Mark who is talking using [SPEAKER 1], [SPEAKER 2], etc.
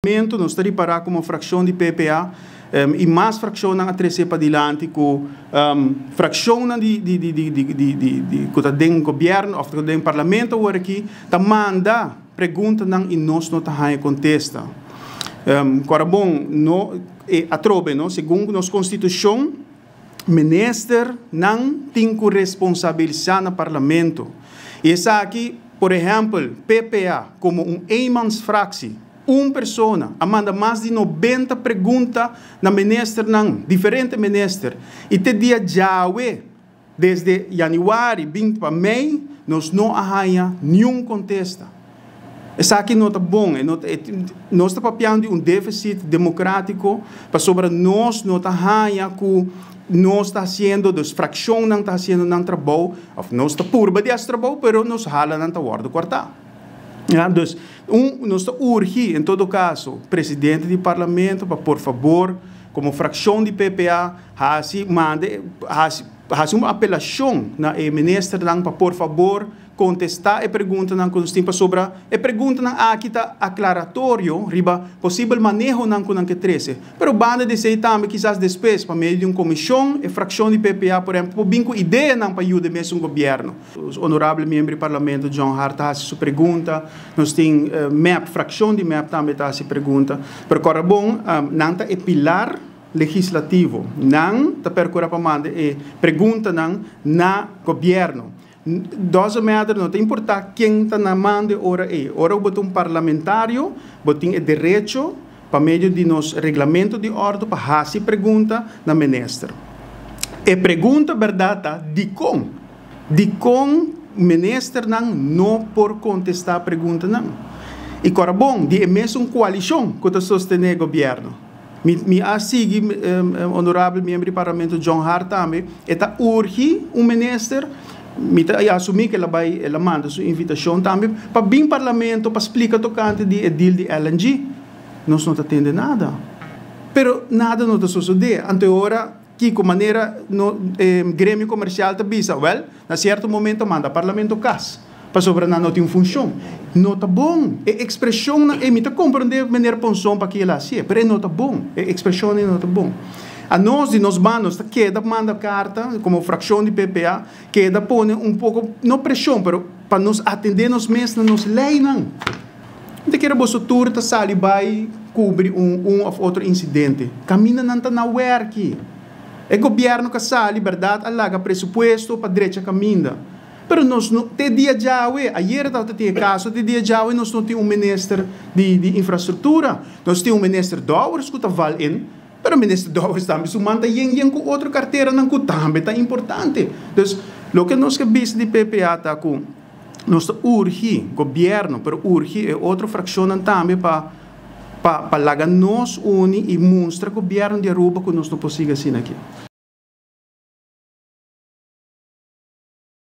[SPEAKER 1] Parlamento, nos ta ripara como fraccion di PPA y mas fraccionnan a trece padilanti cu fraccionnan di cu ta den gobierno of cu ta den Parlamento awor aki ta manda preguntanan y nos no ta haya contesta. Cu bon, no e atrobe, no, segun nos constitucion, ministernan tin cu responsabilisa na Parlamento. Y esaki, por ehempel, PPA como un eenmansfractie, un persona a manda mas di 90 pregunta na ministernan, diferente minister. Y te dia djawe, desde januari 20 pa mei, nos no a haya ningun contesta. Esaki no ta bon, no, nos ta papiando di un deficit democratico, pasobra nos no ta haya cu nos ta haciendo, dus fraccionnan ta haciendo nan trabou, of nos ta purba di trabou, pero nos halanan ta wordo corta. Ja, dus nos ta urgi, en todo caso, presidente di Parlamento, pa por fabor, como fraccion di PPA, hasi, mande, hasi un apelacion na ministernan pa por fabor contesta e preguntanan cu nos tin, pasobra e preguntanan aki ta aclaratorio riba posibel manehonan cu nan ke trece. Pero banda di esey tambe kisas despues, pa medio di un comision, e fraccion di PPA, por ehempel, bin cu ideanan pa yuda mes gobierno. Honorable miembro di Parlamento John Hart a haci su pregunta, nos tin MEP, fraccion di MEP tambe ta haci pregunta. Pero awor bon, nan ta e pilar legislativo. Nan ta percura pa manda e preguntanan na gobierno. Doesn't matter, no ta importa ken ta na mando ora e. Ora bo ta un parlamentario, bo tin e derecho pa medio di nos reglamento di orde pa haci pregunta na minister. E pregunta berdad ta di con? Di con ministernan no por contesta preguntanan? Y awor bon, di mesun coalicion cu ta sostene gobierno. Mi a sigui honorable miembro di Parlamento John Hart tambe, e ta urgi un minister, mi ta asumi cu el a manda su invitacion tambe pa bin Parlamento pa splica tocante di e deal di LNG. Nos no ta tende nada. Pero nada no ta sucede. Anto ora, cu manera no, gremio comercial ta bisa, well, na cierto momento manda Parlamento cas. Pasobra nan no tin funcion. No ta bon. E expresion, e mi ta comprende meneer Ponson pa cu el a haci, pero no ta bon. E expresion no ta bon. Anos di nos banda ta keda manda carta como fraccion di PPA, keda pone un poco, no presion, pero pa nos atende nos mes na nos leynan. No kier bo tur ta sali bay cubri un of otro incidente. Camindanan ta na werki. E gobierno cu a sali, berdad, a laga presupuesto pa drecha caminda. Pero nos no, te dia djawe, ayera tabata tin caso, te dia djawe nos no tin un minister di infrastructura. Nos tin un minister Dowers cu ta val in, pero minister Dowers tambe su man ta yen yen cu otro carteranan cu tambe ta importante. Dus, loke nos ke bisa di PPA ta cu nos ta urgi gobierno, pero urgi e otro fraccionnan tambe pa laga nos uni y mustra gobierno di Aruba cu nos no por sigui asina aki.